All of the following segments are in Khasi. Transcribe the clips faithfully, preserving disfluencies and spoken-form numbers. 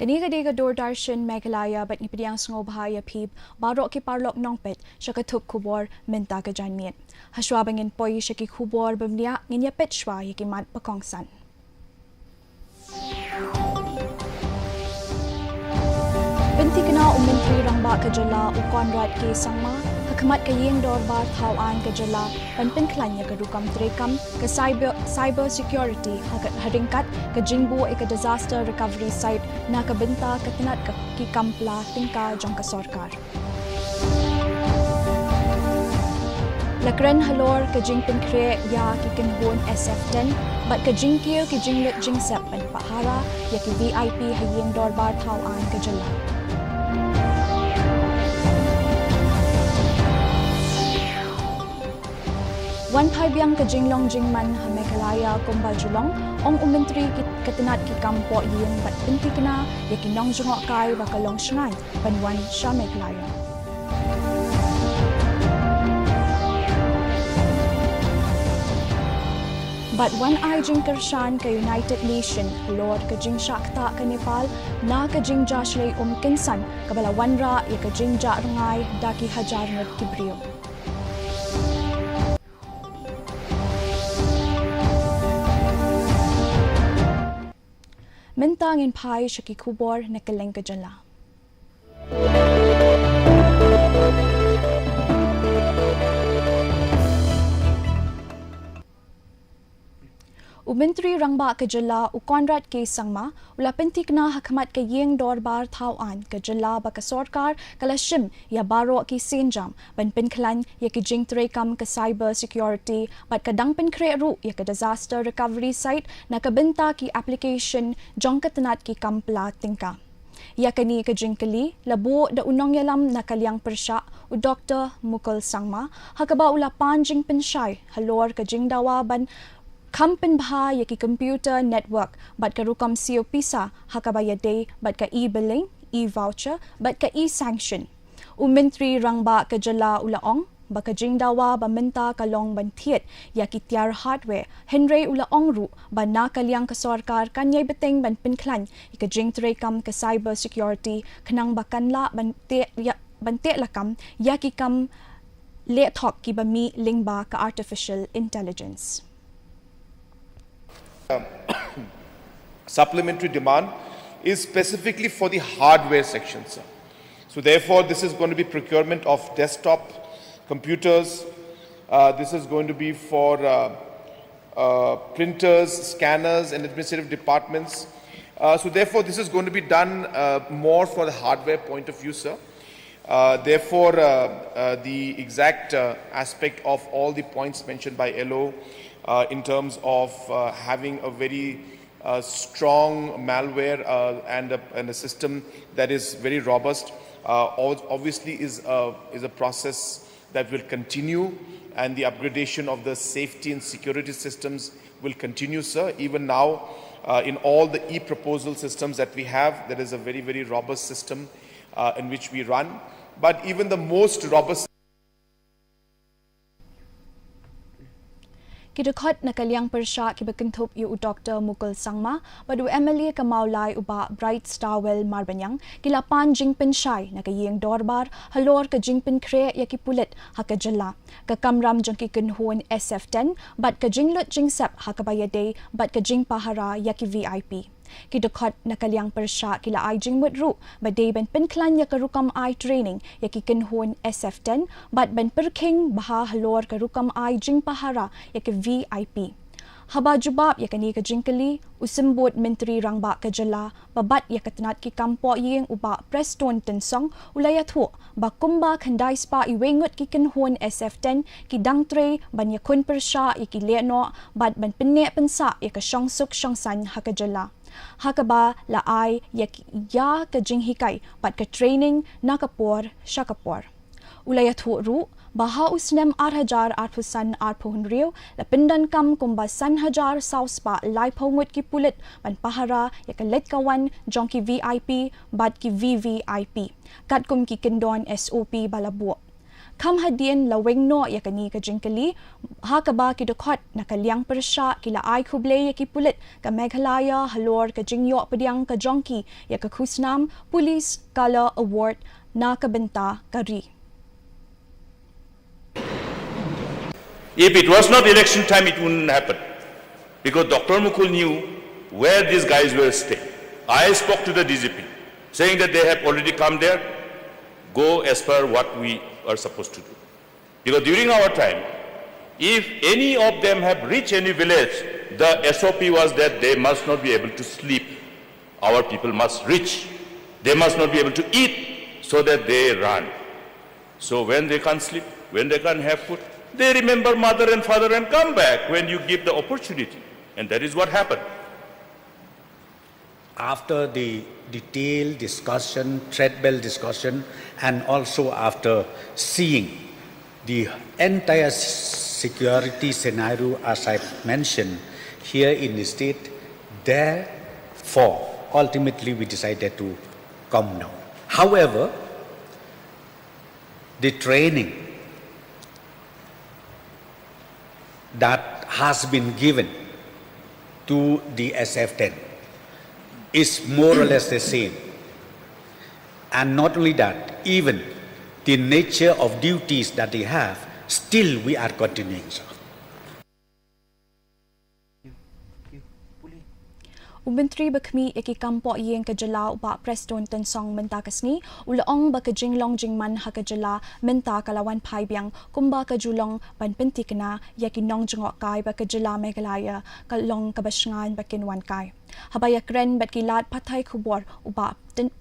Kane ka dei ka Doordarshan Meghalaya bad ngi pdiang sngewbha ïa phi baroh ki paralok nongpeit sha ka thup khubor mynta ka janmiet. Hashwa ba ngin poi sha ki khubor ba bniah, ngin ïa peit shwa ïa ki mat ba kongsan. Pynthikna u Myntri Rangbah ka jylla u Conrad K Sangma ha khmat ka ïing dorbar thaw aiñ ka jylla ban pynkhlaiñ ïa ka rukom treikam ka cyber, cyber security ha ka, ha ryngkat ka jingbuh ïa ka disaster recovery site na ka bynta ka tnat ka ki kam pla tyngka jong ka sorkar. La kren halor ka jingpynkhreh ïa ki kynhun S F ten bad ka jingkiew ki jinglut jingsep ban pahara ïa ki V I P ha ïing dorbar thaw aiñ ka jylla. Wan phai biang ka jinglong jingman ha Meghalaya kumba ju long, ong u Myntri ki, ka tnat ki kam poh ïing bad pynthikna ïa ki nongjngohkai ba ka long shngaiñ ban wan sha Meghalaya. Bad wan ai jingkyrshan ka United Nation halor ka jingshah ktah ka Nepal na ka jingjia shlei um kynsan kaba la wanrah ïa ka jingjia rngai da ki hajar ngut ki briew. Mynta ngin phai sha ki khubor na kylleng ka jylla. U Myntri Rangbah ka jylla u Conrad K Sangma u la pynthikna ha khmat ka ïing dorbar thaw aiñ ka jylla ba ka sorkar ka la shim ïa baroh ki sienjam ban pynkhlaiñ ïa ki jingtreikam ka cyber security bad ka dang pynkhreh ruh ïa ka disaster recovery site na ka bynta ki application jong ka tnat ki kam pla tyngka. Ïa kane ka jingkylli la buh da u nongïalam na ka liang pyrshah u Doktor Mukul Sangma ha kaba u la pan jingpynshai halor ka jingdawa ban kham pynbha ïa ki computer network bad ka rukom siew pisa ha kaba ïadei bad ka e-billing, e-voucher bad ka e-sanction. U Myntri Rangbah ka jylla u la ong ba ka jingdawa ba mynta ka long ban thied ïa ki tiar hardware, hynrei u la ong ruh ba na ka liang ka sorkar kan ïai bteng ban pynkhlaiñ ïa ka jingtreikam ka cyber security khnang ba kan lah ban teh ïa, ban teh lakam ïa ki kam leh thok kiba mih lyngba ka artificial intelligence. Supplementary demand is specifically for the hardware section, sir. So therefore, this is going to be procurement of desktop computers. Uh, this is going to be for, uh, uh, printers, scanners, and administrative departments. Uh, so therefore, this is going to be done, uh, more for the hardware point of view, sir. Uh, therefore, uh, uh, the exact, uh, aspect of all the points mentioned by L O, uh, in terms of, uh, having a very, uh, strong malware, uh, and a, and a system that is very robust, uh, ob-, obviously is a, is a process that will continue, and the upgradation of the safety and security systems will continue, sir. Even now, uh, in all the e-proposal systems that we have, there is a very, very robust system, uh, in which we run. But even the most robust Ki dkhot na ka liang pyrshah kiba kynthup ïa u Doktor Mukul Sangma bad u M L A ka Mawlai u Bah Brightstarwell Marbaniang ki la pan jingpynshai na ka ïing dorbar halor ka jingpynkhreh ïa ki pulit ha ka jylla, ka kamram jong ki kynhun S F ten bad ka jinglut jingsep ha kaba ïadei bad ka jingpahara ïa ki V I P. Ki dkhot na ka liang pyrshah ki la ai jingmut ruh ba dei ban pynkhlaiñ ïa ka rukom ai training ïa ki kynhun S F ten bad ban pyrkhing bha halor ka rukom ai jingpahara ïa ki V I P. Haba jubab ïa kane ka jingkylli, u Symbud Myntri Rangbah ka jylla ba bat ïa ka tnat ki kam poh ïing u Bah Prestone Tynsong u la ïathuh ba kumba khyndai spah iwei ngut ki kynhun S F ten ki dang trei ban ïakhun pyrshah ïa ki lehnoh bad ban pynneh pynsah ïa ka shongsuk shongsaiñ ha ka jylla, ha kaba la ai ïa ki, ïa ka jinghikai bad ka training na ka por sha ka por. U la ïathuh ruh ba ha u snem ar hajar arphew san arphew hynriew la pyndonkam kumba san hajar saw spah laiphew ngut ki pulit ban pahara ïa ka leit ka wan jong ki V I P bad ki V V I P katkum ki kyndon S O P ba la buh. Kham hadien la weng noh ïa kane ka jingkylli, ha kaba ki dkhot na ka liang pyrshah ki la ai khublei ïa ki pulit ka Meghalaya halor ka jingïoh pdiang ka jong ki ïa ka khusnam Police Colour Award na ka bynta ka ri. If it was not election time, it wouldn't happen. Because Doctor Mukul knew where these guys were staying. I spoke to the D G P, saying that they have already come there. Go as per what we are supposed to do. Because during our time, if any of them have reached any village, the S O P was that they must not be able to sleep. Our people must reach. They must not be able to eat so that they run. So when they can't sleep, when they can't have food, they remember mother and father and come back when you give the opportunity. And that is what happened. After the detailed discussion, treadmill discussion, and also after seeing the entire security scenario as I mentioned here in the state, therefore, ultimately we decided to come down. However, the training that has been given to the S F ten is more or less the same. And not only that, even the nature of duties that they have, still we are continuing, sir. U Myntri ba khmih ïa ki kam poh ïing ka jylla u Bah Prestone Tynsong mynta ka sngi u la ong ba ka jinglong jingman ha ka jylla mynta ka la wan phai biang kumba ka ju long ban pynthikna ïa ki nongjngohkai ba ka jylla Meghalaya ka long kaba shngain ba kin wan kai. Haba ïakren bad ki lad pathai khubor u Bah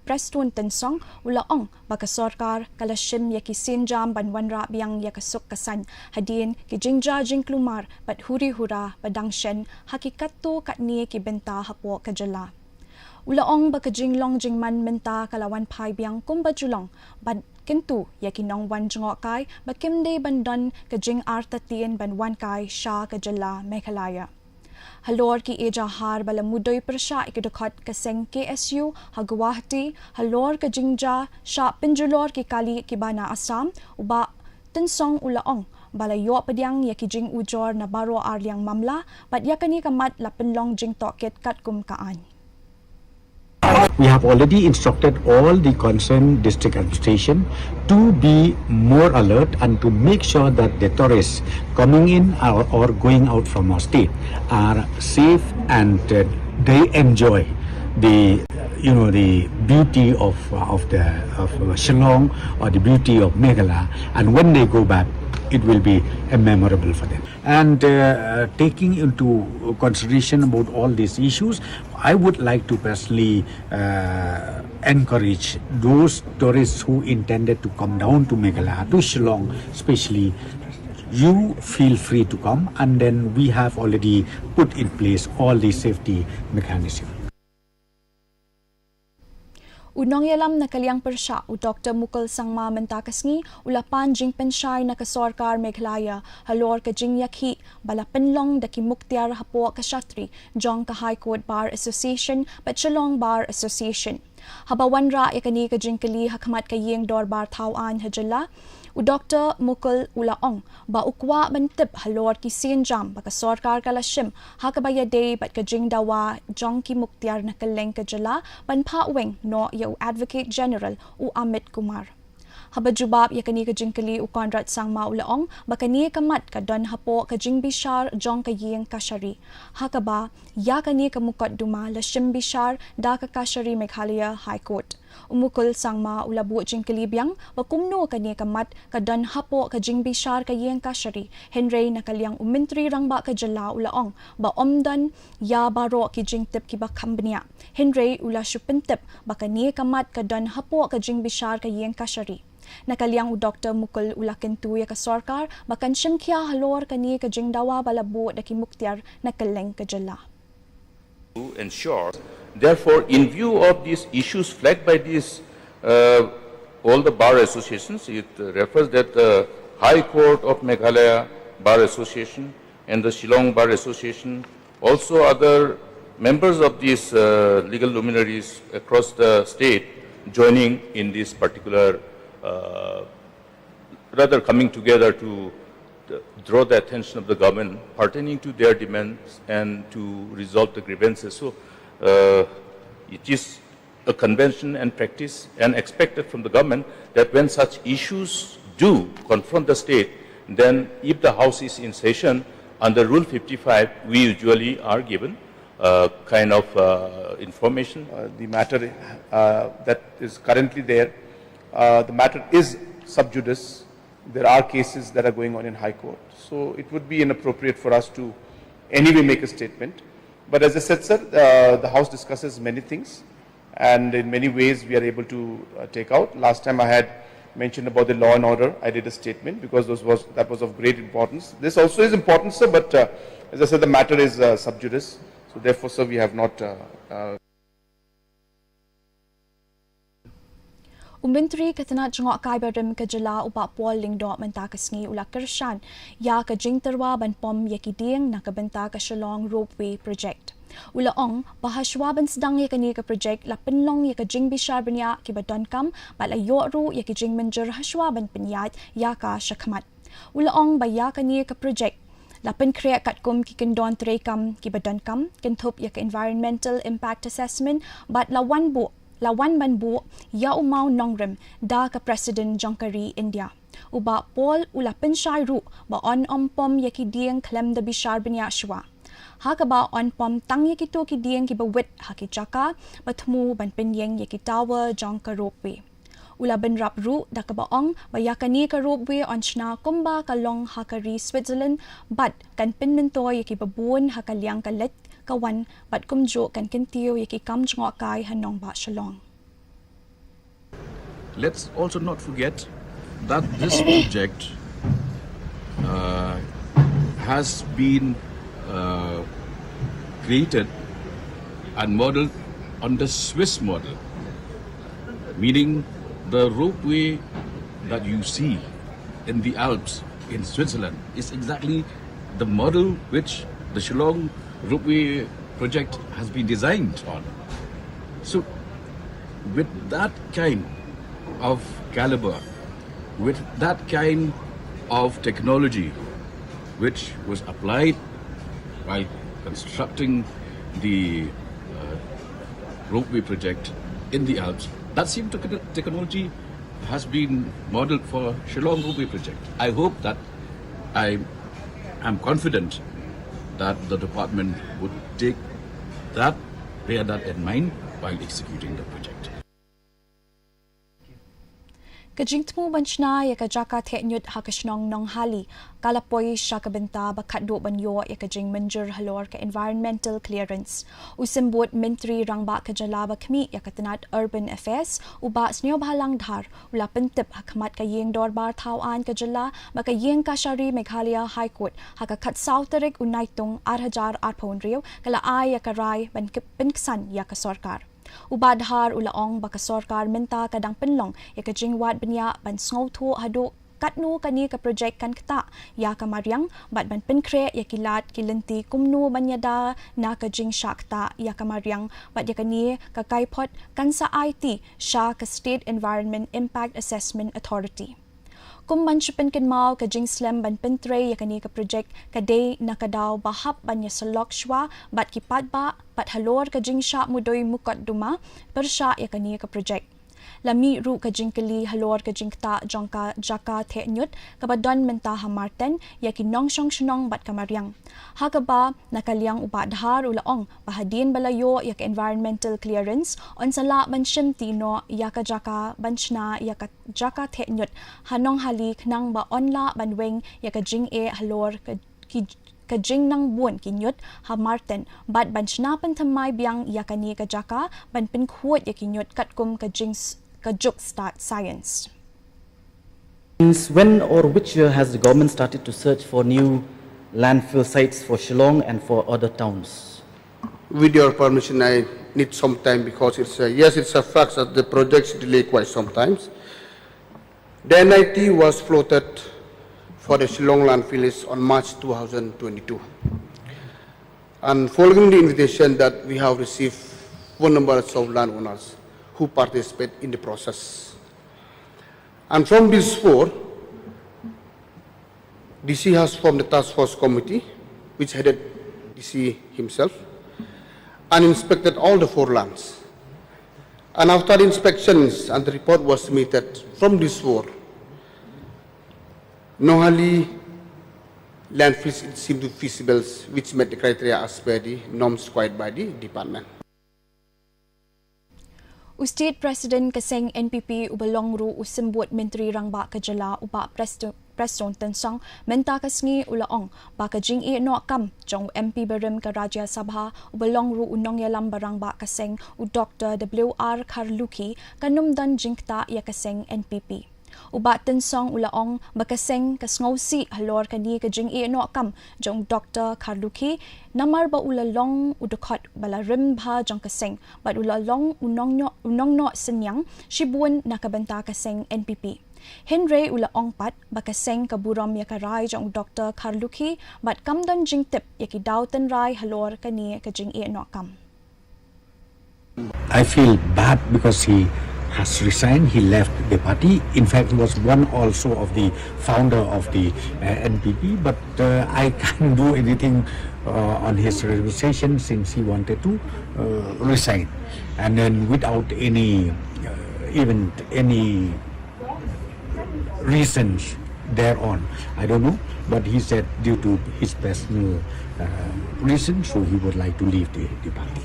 Prestone Tynsong u la ong ba ka sorkar ka la shim ïa ki sienjam ban wanrah biang ïa ka suk ka saiñ hadien ki jingjia jingkulmar bad huri hura ba dang shen ha ki katto katne ki bynta hapoh ka jylla. U la ong ba ka jinglong jingman mynta ka la wan phai biang kumba ju long bad kyntu ïa ki nongwan jngohkai ba kim dei ban don ka jingartatien ban wan kai sha ka jylla Meghalaya. Halor ki ejahar ba la mudui pyrshah ïa ki dkhot ka seng K S U ha Guwahati halor ka jingjia shah pynjulor ki kali kiba na Assam, u Bah Tynsong u la ong ba la ïoh pdiang ïa ki jingujor na baroh arliang mamla bad ïa kane ka mat la pynlong jingtohkit katkum ka aiñ. We have already instructed all the concerned district administration to be more alert and to make sure that the tourists coming in or, or going out from our state are safe and uh, they enjoy the you know the beauty of of the of Shillong or the beauty of Meghalaya, and when they go back, it will be a memorable for them. And uh, taking into consideration about all these issues, I would like to personally uh, encourage those tourists who intended to come down to Meghalaya, to Shillong especially, you feel free to come, and then we have already put in place all the safety mechanism. U nongïalam na ka liang pyrshah u Doktor Mukul Sangma mynta ka sngi u la pan jingpynshai na ka sorkar Meghalaya halor ka jingïakhih ba la pynlong da ki muktiar hapoh ka shatri jong ka High Court Bar Association bad Shillong Bar Association. Haba wanrah ïa kane ka jingkylli ha khmat ka ïing dorbar thaw aiñ ha jylla, u Doktor Mukul u la ong ba u kwah ban tip halor ki sienjam ba ka sorkar ka la shim ha kaba ïadei bad ka jingdawa jong ki muktiar na kylleng ka jylla ban phah weng noh ïa u Advocate General u Amit Kumar. Haba jubab ïa kane ka jingkylli u Conrad Sangma u la ong ba kane ka mat ka don hapoh ka jingbishar jong ka ïing kashari. Ha kaba ïa kane ka mukotduma la shim bishar da ka kashari Meghalaya High Court. U Mukul Sangma u la buh jingkylli biang ba kumno kane ka mat ka don hapoh ka jingbishar ka ïing kashari, hynrei na ka liang u Myntri Rangbah ka jylla u la ong ba ym don ïa baroh ki jingtip kiba kham bniah. Hynrei u la shu pyntip ba kane ka mat ka don hapoh ka jingbishar ka ïing kashari. Na ka liang u Doktor Mukul u la kyntu ïa ka sorkar ba kan shimkhia halor kane ka jingdawa ba la buh da ki muktiar na kylleng ka jylla. To ensure. Therefore, in view of these issues flagged by these uh, all the bar associations, it refers that the High Court of Meghalaya Bar Association and the Shillong Bar Association, also other members of these uh, legal luminaries across the state joining in this particular uh, rather coming together to draw the attention of the government pertaining to their demands and to resolve the grievances. So uh, it is a convention and practice and expected from the government that when such issues do confront the state, then if the House is in session under Rule fifty-five, we usually are given uh, kind of uh, information. Uh, the matter uh, that is currently there, uh, the matter is sub judice. There are cases that are going on in High Court. So it would be inappropriate for us to anyway make a statement. But as I said, sir, uh, the House discusses many things. And in many ways, we are able to uh, take out. Last time I had mentioned about the law and order, I did a statement because those was, that was of great importance. This also is important, sir, but uh, as I said, the matter is uh, sub judice. So therefore, sir, we have not uh, uh, U Myntri ka tnat jngohkai barim ka jylla u Bah Paul Lyngdoh mynta ka sngi u la kyrshan ïa ka jingtyrwa ban pom ïa ki dieng na ka bynta ka Shillong Ropeway Project. U la ong ba hashwa ban sdang ïa kane ka project la pynlong ïa ka jingbishar bniah kiba donkam bad la ïoh ruh ïa ki jingmynjur hashwa ban pynïaid ïa ka shakhmat. U la ong ba ïa kane ka project la pynkhreh katkum ki kyndon treikam kiba donkam, kynthup ïa ka Environmental Impact Assessment bad la wan buh la wan ban buh ïa u maw nongrim da ka President jong ka ri India. U Bah Paul u la pynshai ruh ba yn ym pom ïa ki dieng khlem da bishar bniah shwa. Ha kaba yn pom tang ïa kito ki dieng kiba wit ha ki jaka ba thmu ban pynïeng ïa ki tower jong ka ropeway. U la bynrap ruh da kaba ong ba ïa kane ka ropeway yn shna kumba ka long ha ka ri Switzerland bad kan pynmyntoi ïa kiba bun ha ka liang ka leit ka wan bad kumjuh kan kyntiew ïa ki kam jngohkai ha nongbah Shillong. Let's also not forget that this project uh, has been uh, created and modeled on the Swiss model, meaning the ropeway that you see in the Alps in Switzerland is exactly the model which the Shillong Ropeway project has been designed on. So, with that kind of caliber, with that kind of technology which was applied while constructing the uh, ropeway project in the Alps, that same technology has been modeled for Shillong Ropeway project. I hope that I am confident that the department would take that, bear that in mind while executing the project. Ka jingthmu ban shna ïa ka jaka theh ñiut ha ka shnong Nonghali ka la poi sha ka bynta ba khatduh ban ïoh ïa ka jingmynjur halor ka environmental clearance. U Symbud Myntri Rangbah ka jylla ba khmih ïa ka tnat Urban Affairs, u Bah Sniawbhalang Dhar, u la pyntip ha khmat ka ïing dorbar thaw aiñ ka jylla ba ka ïing kashari Meghalaya High Court ha ka khatsaw tarik u Naitung ar hajar arphew hynriew ka la ai ïa ka rai ban pynksan ïa ka sorkar. U Bah Dhar u la ong ba ka sorkar mynta ka dang pynlong ïa ka jingwad bniah ban sngewthuh haduh katno kane ka projek kan ktah ïa ka mariang bad ban pynkhreh ïa ki lad ki lynti kumno ban ïada na ka jingshah ktah ïa ka mariang bad ïa kane ka kaiphod kan sa aiti sha ka State Environment Impact Assessment Authority. Kum ban shu pynkynmaw, ka jingslem ban pyntrei ïa kane ka projek ka dei na ka daw ba hap ban ïasyllok shuwa bad ki paidbah bad halor ka jingshah mudui mukotduma pyrshah ïa kane ka projek. La mih ruh ka jingkylli halor ka jingktah jong ka jaka theh ñiut kaba don mynta ha Marten ïa ki nongshong shnong bad ka mariang. Ha kaba na ka liang u Bah Dhar u la ong ba hadien ba la ïoh ïa ka environmental clearance, yn sa lah ban shimti noh ïa ka jaka ban shna ïa ka jaka theh ñiut ha Nonghali khnang ba yn lah ban weng ïa ka jingeh halor ka, ki, ka jingnang bun ki ñiut ha Marten bad ban shna pynthymmai biang ïa kane ka jaka ban pynkhuid ïa ki ñiut katkum ka jing, ka juk stad science. Since when or which year has the government started to search for new landfill sites for Shillong and for other towns? With your permission, I need some time because it's a, yes, it's a fact that the projects delay quite sometimes. The N I T was floated for the Shillong landfill is on March two thousand twenty-two. And following the invitation that we have received, four numbers of landowners who participate in the process. And from these four, D C has formed a task force committee, which headed D C himself, and inspected all the four lands. And after the inspections and the report was submitted from this four, Nohali landfills it seemed to feasible, which met the criteria as per the norms required by the department. U State President ka seng N P P uba long ruh u symbud Myntri Rangbah ka jylla u Bah Presto-, Prestone Tynsong mynta ka sngi u la ong ba ka jingïehnoh kam jong u M P barim ka Rajya Sabha uba long ruh u nongïalam ba rangbah ka seng u Doctor W R Kharlukhi kan ym don jingktah ïa ka seng N P P. U Bah Tynsong u la ong ba ka seng ka sngewsih halor kane ka jingïehnoh kam jong u Doctor Kharlukhi namar ba u la long u dkhot ba la rim bha jong ka seng bad u la long u nongnoh, u nongnoh synñiang shibun na ka bynta ka seng N P P. Hynrei u la ong pat ba ka seng ka burom ïa ka rai jong u Doctor Kharlukhi bad kam don jingtip ïa ki daw tynrai halor kane ka jingïehnoh kam. I feel bad because he has resigned. He left the party. In fact, he was one also of the founder of the uh, N P P. But uh, I can't do anything uh, on his resignation since he wanted to uh, resign, and then without any uh, even any reasons thereon. I don't know, but he said due to his personal uh, reasons, so he would like to leave the, the party.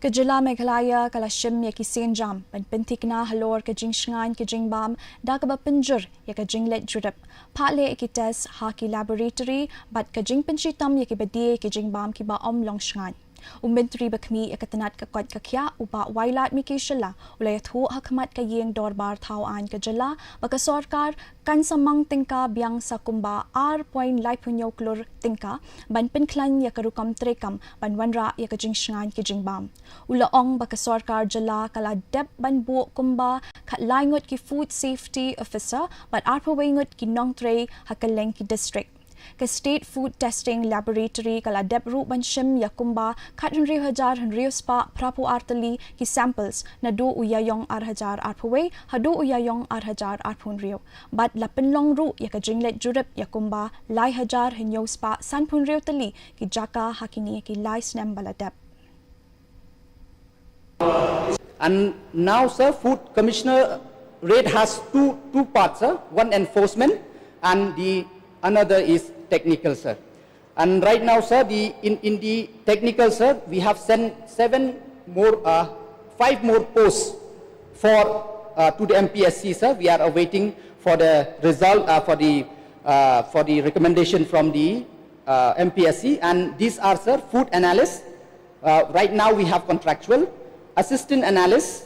Ka jylla Meghalaya ka la shim ïa ki sienjam ban pynthikna halor ka jingshngaiñ ka jingbam da kaba pynjur ïa ka jingleit jurip, phah leh ïa ki test ha ki laboratory bad ka jingpynshitom ïa kiba die ïa ki jingbam kiba ym long shngaiñ. U Myntri ba khmih ïa ka tnat ka koit ka khiah u Bah Wailadmiki Shylla u la ïathuh ha khmat ka ïing dorbar thaw aiñ ka jylla ba ka sorkar kan sa mang tyngka biang sa kumba ar point laiphew hynñiew klur tyngka ban pynkhlaiñ ïa ka rukom treikam ban wanrah ïa ka jingshngaiñ ka jingbam. U la ong ba ka sorkar jylla ka la dep ban buh kumba khatlai ngut ki food safety officer bad arphew wei ngut ki nongtrei ha kylleng ki district. Ka State Food Testing Laboratory ka la dep ruh ban shim ïa kumba khathynriew hajar hynriew spah phraphew ar tylli ki samples naduh u Ïaïong ar hajar arphew wei haduh u Ïaïong ar hajar arphew hynriew. Bad la pynlong ruh ïa ka jingleit jurip ïa kumba lai hajar hynñiew spah sanphew hynriew tylli ki jaka ha kine ki lai snem ba la dep. And now, sir, Food Commissioner raid has two, two parts, sir. One enforcement and the another is technical, sir. And right now, sir, the, in, in the technical, sir, we have sent seven more, uh, five more posts for, uh, to the M P S C, sir. We are awaiting for the result, uh, for the, uh, for the recommendation from the, uh, M P S C. And these are, sir, food analysts, uh, right now we have contractual, assistant analyst,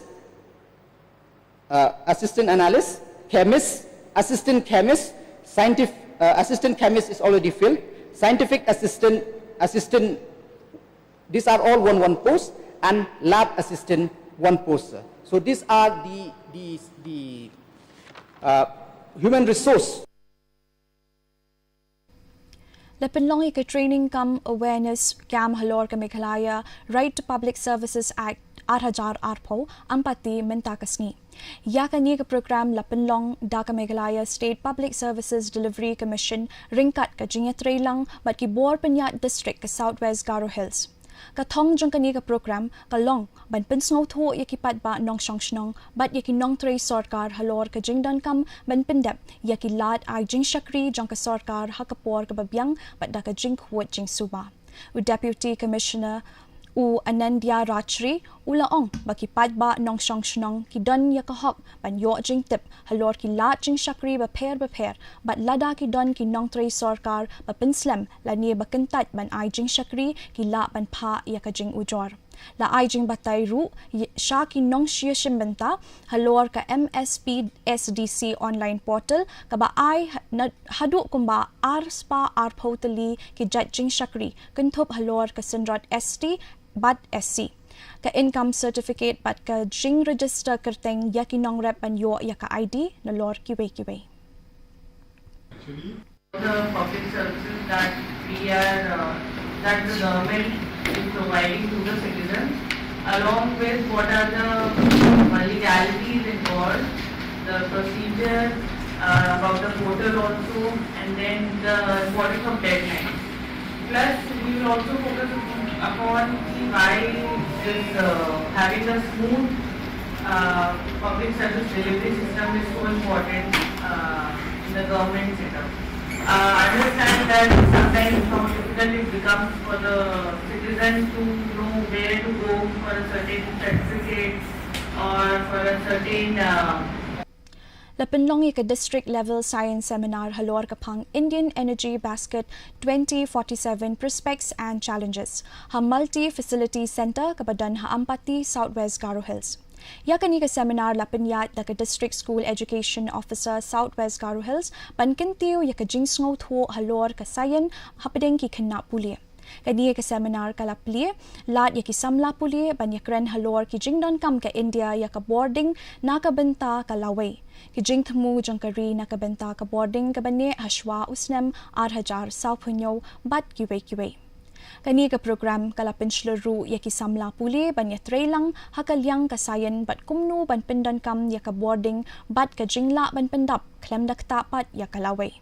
uh, assistant analyst, chemist, assistant chemist, scientific, uh, assistant chemist is already filled, scientific assistant, assistant, these are all one one post, and lab assistant one post, sir. So these are the, the, the uh, human resource. La pynlong ïa ka training cum awareness camp halor ka Meghalaya Right to Public Services Act ar hajar arphew Ampati mynta ka sngi. Ïa kane ka program la pynlong da ka Meghalaya State Public Services Delivery Commission ryngkat ka jingïatreilang bad ki bor pynïaid district ka South West Garo Hills. Ka thong jong kane ka program ka long ban pynsngewthuh ïa ki paidbah nongshong shnong bad ïa ki nongtrei sorkar halor ka jingdonkam ban pyndep ïa ki lad ai jingshakri jong ka sorkar ha ka por kaba biang bad da ka jingkhuid jingsuba. U Deputy Commissioner u Anandya Rajri u la ong ba ki paidbah nongshong shnong ki don ïa ka hok ban ïoh jingtip halor ki lad jingshakri bapher bapher bad lada ki don ki nongtrei sorkar ba pynslem lane ba kyntait ban ai jingshakri ki lah ban phah ïa ka jingujor. La ai jingbatai ruh sha ki nongshia shimbynta halor ka M S P S D C online portal kaba ai haduh kumba ar spah arphew tylli ki jait jingshakri kynthup halor ka synrot S T bad S C, ka income certificate bad ka jingregister kyrteng ïa ki nongrep ban ïoh ïa ka I D nalor kiwei kiwei. The public services that we are, uh, that the government is providing to the citizens, along with what are the, uh, legalities involved, the procedure, uh, about the portal also, and then the importance of deadlines. Plus, we will also focus upon the why this, uh, having a smooth, uh, public service delivery system is so important, uh, in the government setup. Uh, I understand that sometimes how difficult it becomes for the citizen to know where to go for a certain certificate or for a certain, uh, La pynlong ïa ka District Level Science Seminar halor ka phang Indian Energy Basket twenty forty-seven Prospects and Challenges ha Multi Facility Centre kaba don ha Ampati, South West Garo Hills. Ïa kane ka seminar la pynïaid da ka District School Education Officer, South West Garo Hills, ban kyntiew ïa ka jingsngewthuh halor ka science hapdeng ki khynnah pule. Kane ka seminar ka la plie lad ïa ki samla pule ban ïakren halor ki jingdonkam ka India ïa ka bording na ka bynta ka lawei, ki jingthmu jong ka ri na ka bynta ka bording kaba neh hashwa u snem ar hajar sawphew hynñiew bad kiwei kiwei. Kane ka program ka la pynshlur ruh ïa ki samla pule ban ïatreilang ha ka liang ka science bad kumno ban pyndonkam ïa ka bording bad ka jinglah ban pyndap khlem da ktah pat ïa ka lawei.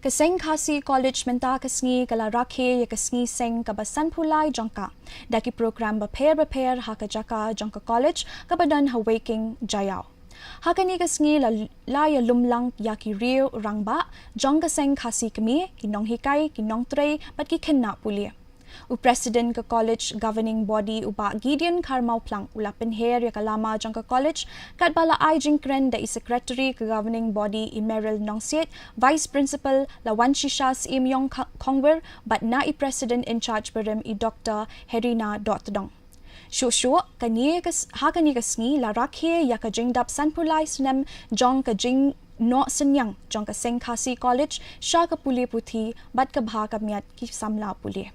Ka Seng Khasi College mynta ka sngi ka la rakhe ïa ka sngi seng kaba sanphew lai jong ka da ki program bapher bapher ha ka jaka jong ka college kaba don ha Weiking, Jaiaw. Ha kane ka sngi la, la ïalumlang ïa ki riew rangbah jong ka Seng Khasi Kmie, ki nonghikai, ki nongtrei bad ki khynnah pule. U President ka College Governing Body u Bah Gideon Kharmawphlang u la pynher ïa ka lama jong ka college, katba la ai jingkren da i Secretary ka Governing Body i Merrill Nongsiej, Vice Principal la Wanshisha Syiemiong Kha-, Khongwir bad na i President in Charge barim i Doctor Herina Dohtdong. Shuh shuh kane ka s-, ha kane ka sngi la rakhe ïa ka jingdap sanphew lai snem jong ka jingnoh synñiang jong ka Seng Khasi College sha ka pule puthi bad ka bha ka miat ki samla pule.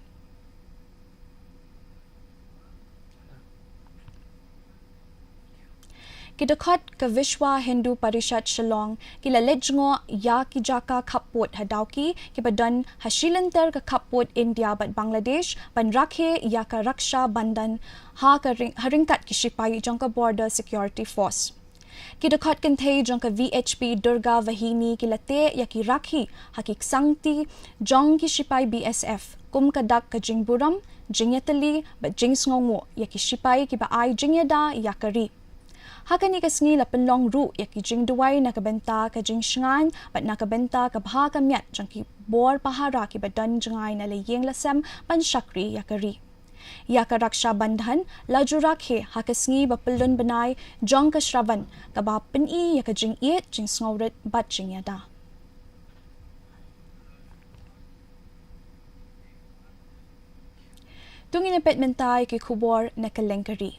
Ki dkhot ka Vishwa Hindu Parishad Shillong ki la leit jngoh ïa ki jaka khappud ha Dawki kiba don ha shilynter ka khappud India bad Bangladesh ban rakhe ïa ka Raksha Bandhan ha ka ryng-, ha ryngkat ki shipai jong ka Border Security Force. Ki dkhot kynthei jong ka V H P Durga Vahini ki la teh ïa ki rakhi ha ki ksangti jong ki shipai B S F kum ka dak ka jingburom, jingïatylli bad jingsngewnguh ïa ki shipai kiba ai jingïada ïa ka ri. Ha kane ka sngi la pynlong ruh ïa ki jingduwai na ka bynta ka jingshngaiñ bad na ka bynta ka bha ka miat jong ki bor pahara kiba don jngai na la ïing la sem ban shakri ïa ka ri. Ïa ka Raksha Bandhan la ju rakhe ha ka sngi ba pyllun bnai jong ka Shravan kaba pyni ïa ka jingïeit, jingsngewrit bad jingïada. To ngin ïa peit mynta ïa ki khubor na kylleng ka ri.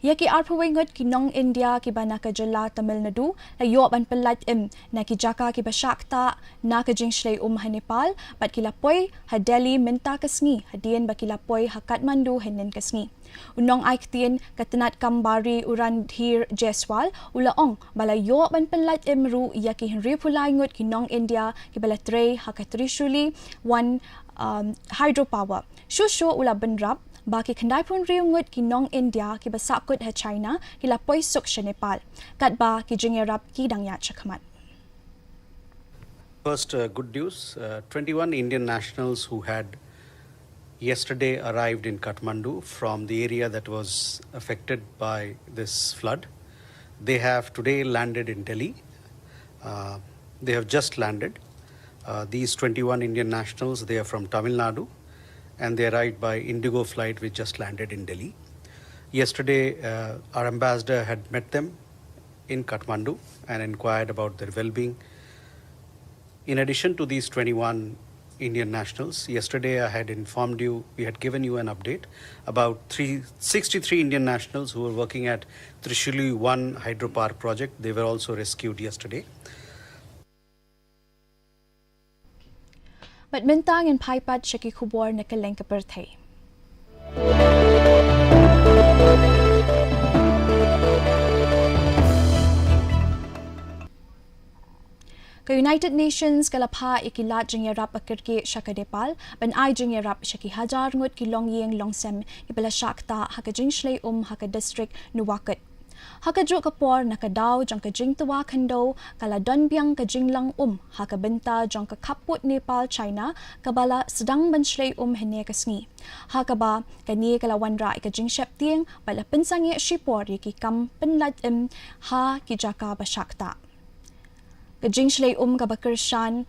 Ïa ki arphew wei ngut ki nong India kiba na ka jylla Tamil Nadu la ïoh ban pyllait im na ki jaka kiba shah ktah na ka jingshlei um ha Nepal bad ki la poi ha Delhi mynta ka sngi hadien ba ki la poi ha Kathmandu hynnin ka sngi. U nong ai ktien ka tnat kam bari u Randhir Jaiswal u la ong ba la ïoh ban pyllait im ruh ïa ki hynriewphew lai ngut ki nong India kiba la trei ha ka Trishuli One, um, Hydropower. Shuh shuh u la bynrap ba ki khyndaiphew hynriew ngut ki nong India kiba sahkut ha China ki la poi suk sha Nepal. Katba ki jingïarap ki dang ïaid shakhmat. First, uh, good news. Uh, twenty-one Indian nationals who had yesterday arrived in Kathmandu from the area that was affected by this flood. They have today landed in Delhi. Uh, they have just landed. Uh, these twenty-one Indian nationals, they are from Tamil Nadu, and they arrived by Indigo flight, which just landed in Delhi. Yesterday, uh, our ambassador had met them in Kathmandu and inquired about their well-being. In addition to these twenty-one Indian nationals, yesterday I had informed you, we had given you an update about three, sixty-three Indian nationals who were working at Trishuli One hydropower project. They were also rescued yesterday. Bad mynta ngin phai pat sha ki khubor na kylleng ka pyrthei. Ka United Nations ka la phah ïa ki lad jingïarap ba kyrkieh sha ka Nepal ban ai jingïarap sha ki hajar ngut ki longïing longsem kiba la shah ktah ha ka jingshlei um ha ka district Nuwakot. Ha kajuh ka por, na ka daw jong ka jingtwa khyndew, ka la don biang ka jinglang um ha ka bynta jong ka khappud Nepal China kaba la sdang ban shlei um hynne ka sngi, ha kaba kane ka la wanrah ïa ka jingsheptieng bad la pynsangeh shipor ïa ki kam pynlait im ha ki jaka ba shah ktah. Ka jingshlei um kaba kyrshan,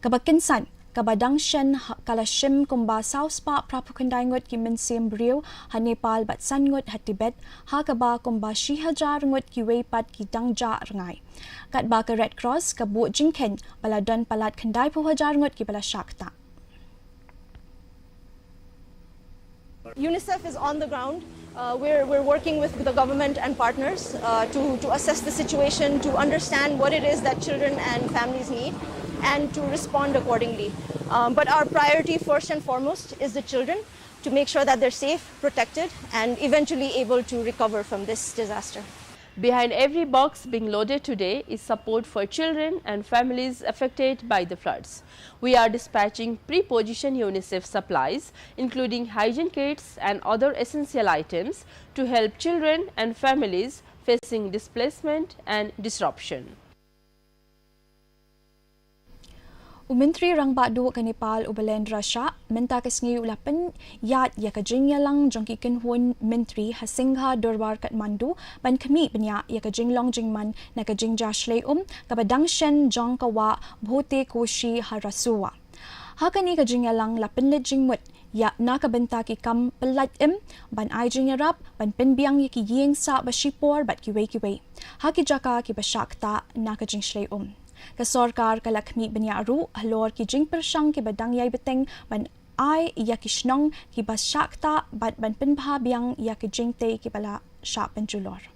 kaba kynsan, kaba dang shen ha, ka la shim kumba saw spah phra phew khyndai ngut ki mynsiem briew ha Nepal bad san ngut ha Tibet, ha kaba kumba shi hajar ngut kiwei pat ki dang jah rngai. Katba ka Red Cross ka buh jingkheiñ ba la don palat khyndai phew hajar ngut kiba la shah ktah. UNICEF is on the ground. Uh, we're, we're working with the government and partners uh, to, to assess the situation, to understand what it is that children and families need, and to respond accordingly. Um, but our priority, first and foremost, is the children, to make sure that they're safe, protected, and eventually able to recover from this disaster. Behind every box being loaded today is support for children and families affected by the floods. We are dispatching pre-positioned UNICEF supplies, including hygiene kits and other essential items, to help children and families facing displacement and disruption. U Myntri Rangbah Duh ka Nepal, u Balendra Shah, mynta ka sngi u la pynïaid ïa ka jingïalang jong ki kynhun myntri ha Singha Durbar Kathmandu ban khmih bniah ïa ka jinglong jingman na ka jingjia shlei um kaba dang shen jong ka wah Bhote Koshi ha Rasuwa. Ha kane ka jingïalang la pynleit jingmut ïa na ka bynta ki kam pynlait im, ban ai jingïarap, ban pynbiang ïa ki ïing sah ba shipor bad kiwei kiwei ha ki jaka kiba shah ktah na ka jingshlei um. Ka sorkar ka la khmih bniah ruh halor ki jingpyrshang kiba dang ïai bteng ban ai ïa ki shnong kiba shah ktah bad ban pynbha biang ïa ki jingtei kiba la shah pynjulor.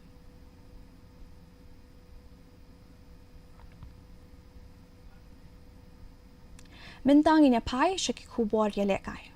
Mynta ngin ïa phai sha ki khubor ïalehkai.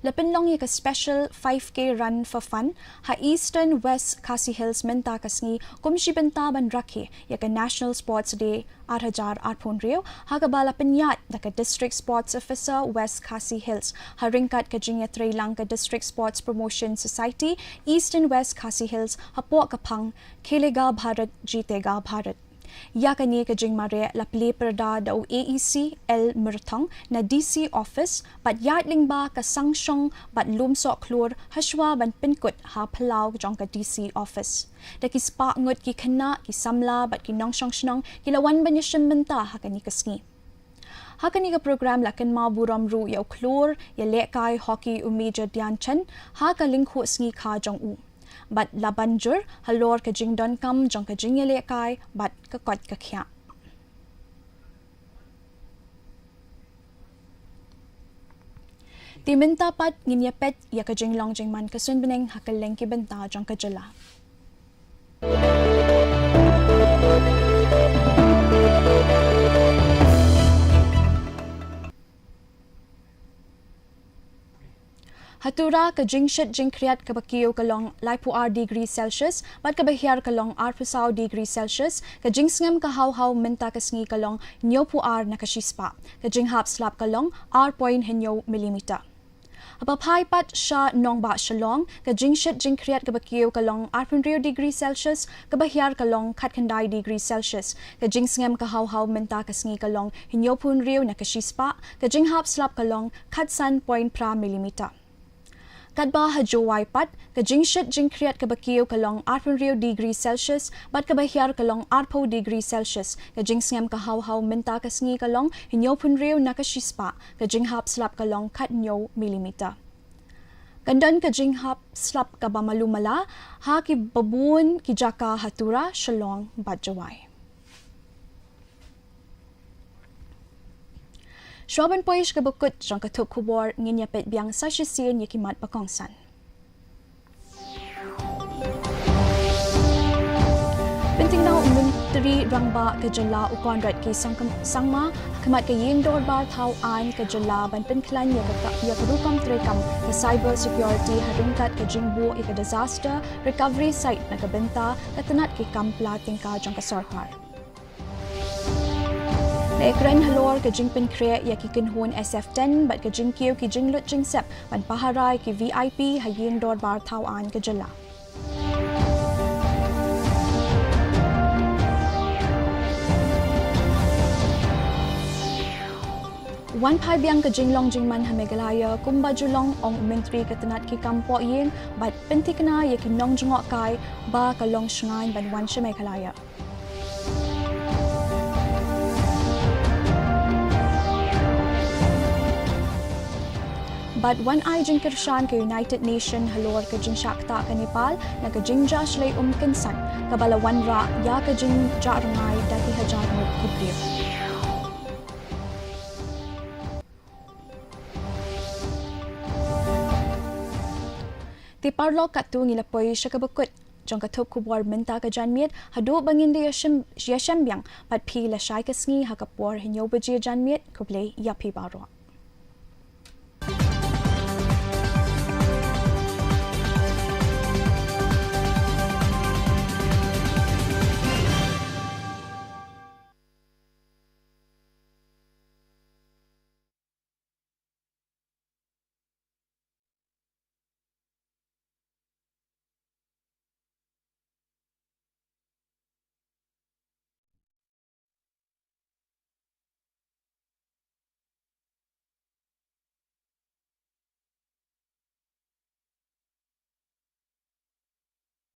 La pynlong ïa ka special five K run for fun ha Eastern West Khasi Hills mynta ka sngi, kum shi bynta ban rakhe ïa ka National Sports Day ar hajar arphew hynriew, ha kaba la pynïaid da ka District Sports Officer West Khasi Hills, ha ryngkat ka jingïatreilang ka District Sports Promotion Society Eastern West Khasi Hills, hapoh ka phang Khelega Bharat Jeetega Bharat. Ïa kane ka jingmareh la plie pyrda da u A E C L Myrthong na D C office, bad ïaid lyngba ka sangshong bad lum soh khlur hashwa ban pynkut ha phyllaw jong ka D C office. Da ki spah ngut ki khynnah, ki samla bad ki nongshong shnong ki la wan ban ïashim bynta ha kane ka sngi. Ha kane ka program la kynmaw burom ruh ïa u khlur ïalehkai hockey u Major Dhyan Chand ha ka lyngkhuh sngi kha jong u, bad la ban jur halor ka jingdonkam jong ka jingïalehkai bad ka koit ka khiah. Te mynta pat ngin ïa peit ïa ka jinglong jingman ka suiñ bneng ha kylleng ki bynta jong ka jylla. Ha Tura, ka jingshit jingkhriat kaba kiew ka long laiphew ar degree Celsius, bad kaba hiar ka long arphew saw degree Celsius, ka jingsngem ka haw haw mynta ka sngi ka long hynñiewphew ar na ka shispah, ka jinghap slap ka long ar point hynñiew millimeter. Haba phai pat sha nongbah Shillong, ka jingshit jingkhriat kaba kiew ka long arphew hynriew degree Celsius, kaba hiar ka long khatkhyndai degree Celsius, ka jingsngem ka haw haw mynta ka sngi ka long hynñiewphew hynriew na ka shispah, ka jinghap slap ka long khatsan point phra millimeter. Katba ha Jowai pat, ka jingshit jingkhriat kaba kiew ka long arphew hynriew degree Celsius, bad kaba hiar ka long arphew degree Celsius, ka jingsngem ka haw haw mynta ka sngi ka long hynñiewphew hynriew na ka shispah, ka jinghap slap ka long khathynñiew millimeter. Kan don ka jinghap slap kaba malu mala ha kiba bun ki jaka ha Tura, Shillong bad Jowai. Shuwa ban poi sha kaba kut jong ka thup khubor, ngin ïa peit biang sa shisien ïa ki mat ba kongsan. Pynthikna u Myntri Rangbah ka jylla u Conrad K Sangma ha khmat ka Ïing Dorbar Thaw Aiñ ka jylla ban pynkhlaiñ ïa ka rukom treikam ka cyber security ha ryngkat ka jingbuh ïa ka disaster recovery site na ka bynta ka tnat ki kam pla tyngka jong ka sorkar. La ïakren halor ka jingpynkhreh ïa ki kynhun S F ten bad ka jingkiew ki jinglut jingsep ban pahara ïa ki V I P ha Ïing Dorbar Thaw Aiñ ka jylla. Wan phai biang ka jinglong jingman ha Meghalaya kumba ju long, ong u Myntri ka tnat ki kam pohïing bad pynthikna ïa ki nongjngohkai ba ka long shngaiñ ban wan sha Meghalaya. Bad wan ai jingkyrshan ka United Nation halor ka jingshah ktah ka Nepal na ka jingjia shlei um kynsan kaba la wanrah ïa ka jingjia rngai da ki hajar ngut ki briew. Te parlok, katto ngi la poi sha kaba kut jong ka thup khubor mynta ka janmiet, haduh ba ngin da ïashem biang bad phi lashai ka sngi ha ka por hynñiew baje janmiet. Khublei ïa phi baroh.